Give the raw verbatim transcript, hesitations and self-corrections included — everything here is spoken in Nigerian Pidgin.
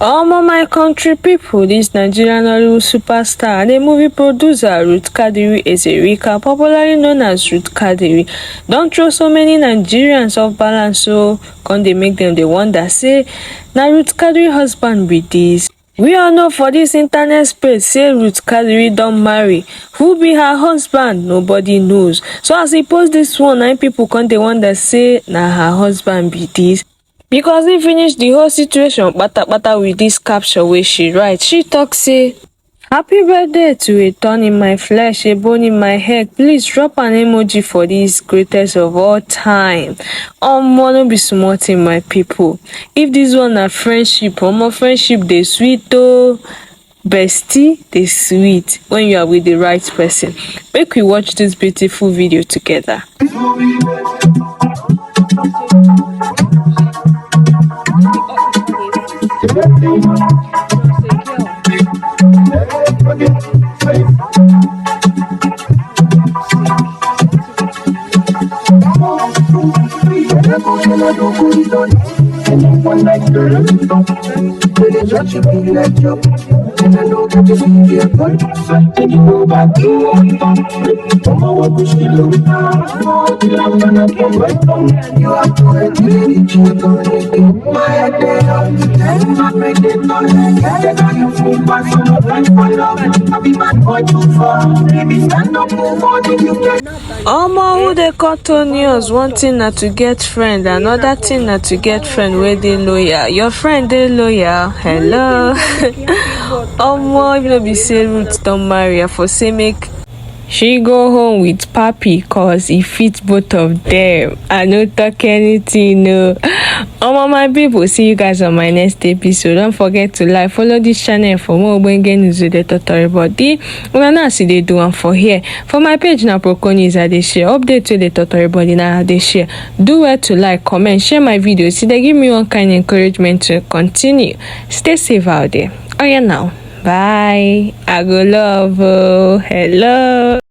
Omo, my country people, this Nigerian Nollywood superstar and a movie producer, Ruth Kadiri Ezerika, popularly known as Ruth Kadiri, don throw so many Nigerians off balance, so come dey make dem dey wonder say na Ruth Kadiri husband be this. We all know for this internet space say Ruth Kadiri don marry. Who be her husband? Nobody knows. So as he post this one, na im people come dey wonder say na her husband be this. Because he finish the whole situation patapata with this caption wey she write. She talk say, "Happy birthday to a thorn in my flesh, a bone in my head. Please drop an emoji for this greatest of all time." Omo, no be small thing, my people. If this one na friendship, omo, friendship dey sweet o. Bestie dey sweet when you are with the right person. Make we watch this beautiful video together. Omo, who dey call Tonius? One thing na to get friend, another thing na to get friend wey dey loyal. Your friend dey loyal? Hello. Omo, if no be say Ruth don marry, I for say make she go home with Papi, cause e fit both of them. I no talk anything, no. Omo, my people, see you guys on my next episode. Don't forget to like, follow this channel for more ogbonge news wey dey totori body. Una know as e dey do am for here. For my page na Proconis I dey share. Update wey dey totori body na I dey share. Do well to like, comment, share my videos. E dey give me one kind encouragement to continue. Stay safe out there. Oya now. Bye. I go love. Oh, hello.